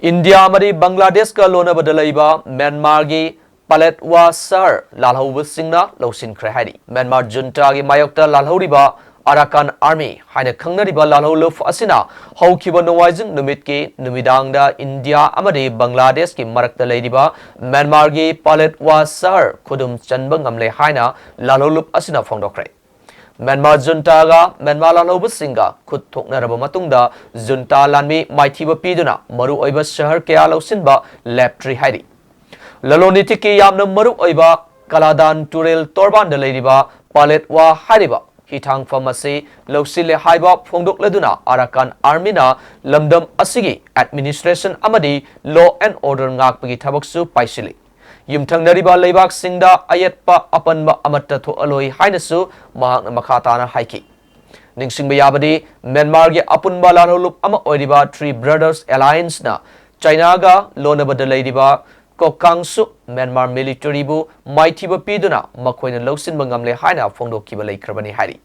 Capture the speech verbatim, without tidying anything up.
India ꯑꯃꯗꯤ ꯕꯪꯒ꯭ꯂꯥꯗꯦꯁꯀ ꯂꯣꯟꯅꯕꯗ ꯂꯩꯕ ꯃ꯭ꯌꯥꯟꯃꯥꯔꯒꯤ ꯄꯥꯂꯦꯠꯋꯥ ꯁꯍꯔ ꯂꯥꯜꯍꯧꯕꯁꯤꯡꯅ ꯂꯧꯁꯤꯟꯈ꯭ꯔꯦ ꯍꯥꯏꯔꯤ꯫ ꯃ꯭ꯌꯥꯟꯃꯥꯔ ꯖꯨꯟꯇꯥꯒꯤ ꯃꯥꯌꯣꯛꯇ ꯂꯥꯜꯍꯧꯔꯤꯕ ꯑꯔꯥꯀꯥꯟ ꯑꯥꯔꯃꯤ ꯍꯥꯏꯅ ꯈꯪꯅꯔꯤꯕ ꯂꯥꯜꯍꯧꯂꯨꯞ ꯑꯁꯤꯅ ꯍꯧꯈꯤꯕ ꯅꯣꯡꯃꯥꯏꯖꯤꯡ ꯅꯨꯃꯤꯠꯀꯤ ꯅꯨꯃꯤꯗꯥꯡꯗ ꯏꯟꯗꯤꯌꯥ ꯑꯃꯗꯤ ꯕꯪꯒ꯭ꯂꯥꯗꯦꯁꯀꯤ ꯃꯔꯛꯇ ꯂꯩꯔꯤꯕ ꯃ꯭ꯌꯥꯟꯃꯥꯔꯒꯤ ꯄꯥꯂꯦꯠꯋꯥ ꯁꯍꯔ ꯈꯨꯗꯨꯝ ꯆꯟꯕ ꯉꯝꯂꯦ ꯍꯥꯏꯅ ꯂꯥꯜꯍꯧꯂꯨꯞ ꯑꯁꯤꯅ ꯐꯣꯡꯗꯣꯛꯈ꯭ꯔꯦ꯫ ꯃ꯭ꯌꯥꯟꯃꯥꯔ ꯖꯨꯟꯇꯥꯒ ꯃ꯭ꯌꯥꯟꯃꯥꯔ ꯂꯥꯜꯍꯧꯕꯁꯤꯡꯒ ꯈꯨꯠ ꯊꯣꯛꯅꯔꯕ ꯃꯇꯨꯡꯗ ꯖꯨꯟꯇꯥ ꯂꯥꯟꯃꯤ ꯃꯥꯏꯊꯤꯕ ꯄꯤꯗꯨꯅ ꯃꯔꯨꯑꯣꯏꯕ ꯁꯍꯔ ꯀꯌꯥ ꯂꯧꯁꯤꯟꯕ ꯂꯦꯞꯇ꯭ꯔꯤ ꯍꯥꯏꯔꯤ꯫ ꯂꯂꯣꯟ ꯏꯇꯤꯛꯀꯤ ꯌꯥꯝꯅ ꯃꯔꯨꯑꯣꯏꯕ ꯀꯥꯂꯥꯗꯥꯟ ꯇꯨꯔꯦꯜ ꯇꯣꯔꯕꯥꯟꯗ ꯂꯩꯔꯤꯕ ꯄꯥꯂꯦꯠꯋꯥ ꯍꯥꯏꯔꯤꯕ ꯍꯤꯊꯥꯡꯐꯝ ꯑꯁꯤ ꯂꯧꯁꯤꯜꯂꯦ ꯍꯥꯏꯕ ꯐꯣꯡꯗꯣꯛꯂꯗꯨꯅ ꯑꯔꯥꯀꯥꯟ ꯑꯥꯔꯃꯤꯅ ꯂꯝꯗꯝ ꯑꯁꯤꯒꯤ ꯑꯦꯗꯃꯤꯅꯤꯁꯇ꯭ꯔꯦꯁꯟ ꯑꯃꯗꯤ law and order ꯉꯥꯛꯄꯒꯤ ꯊꯕꯛꯁꯨ ꯄꯥꯏꯁꯤꯜꯂꯤ꯫ ꯌꯨꯝꯊꯪꯅꯔꯤꯕ ꯂꯩꯕꯥꯛꯁꯤꯡꯗ ꯑꯌꯦꯠꯄ ꯑꯄꯟꯕ ꯑꯃꯠꯇ ꯊꯣꯛꯍꯜꯂꯣꯏ ꯍꯥꯏꯅꯁꯨ ꯃꯍꯥꯛꯅ ꯃꯈꯥ ꯇꯥꯅ ꯍꯥꯏꯈꯤ꯫ ꯅꯤꯡꯁꯤꯡꯕ ꯌꯥꯕꯗꯤ, ꯃ꯭ꯌꯥꯟꯃꯥꯔꯒꯤ ꯑꯄꯨꯟꯕ ꯂꯥꯜꯍꯧꯂꯨꯞ ꯑꯃ ꯑꯣꯏꯔꯤꯕ Three Brothers Allianceꯅ ꯆꯥꯏꯅꯥꯒ ꯂꯣꯟꯅꯕꯗ ꯂꯩꯔꯤꯕ ꯀꯣꯀꯥꯡꯁꯨ ꯃ꯭ꯌꯥꯟꯃꯥꯔ ꯃꯤꯂꯤꯇꯔꯤꯕꯨ ꯃꯥꯏꯊꯤꯕ ꯄꯤꯗꯨꯅ ꯃꯈꯣꯏꯅ ꯂꯧꯁꯤꯟꯕ ꯉꯝꯂꯦ ꯍꯥꯏꯅ ꯐꯣꯡꯗꯣꯛꯈꯤꯕ ꯂꯩꯈ꯭ꯔꯕꯅꯤ ꯍꯥꯏꯔꯤ꯫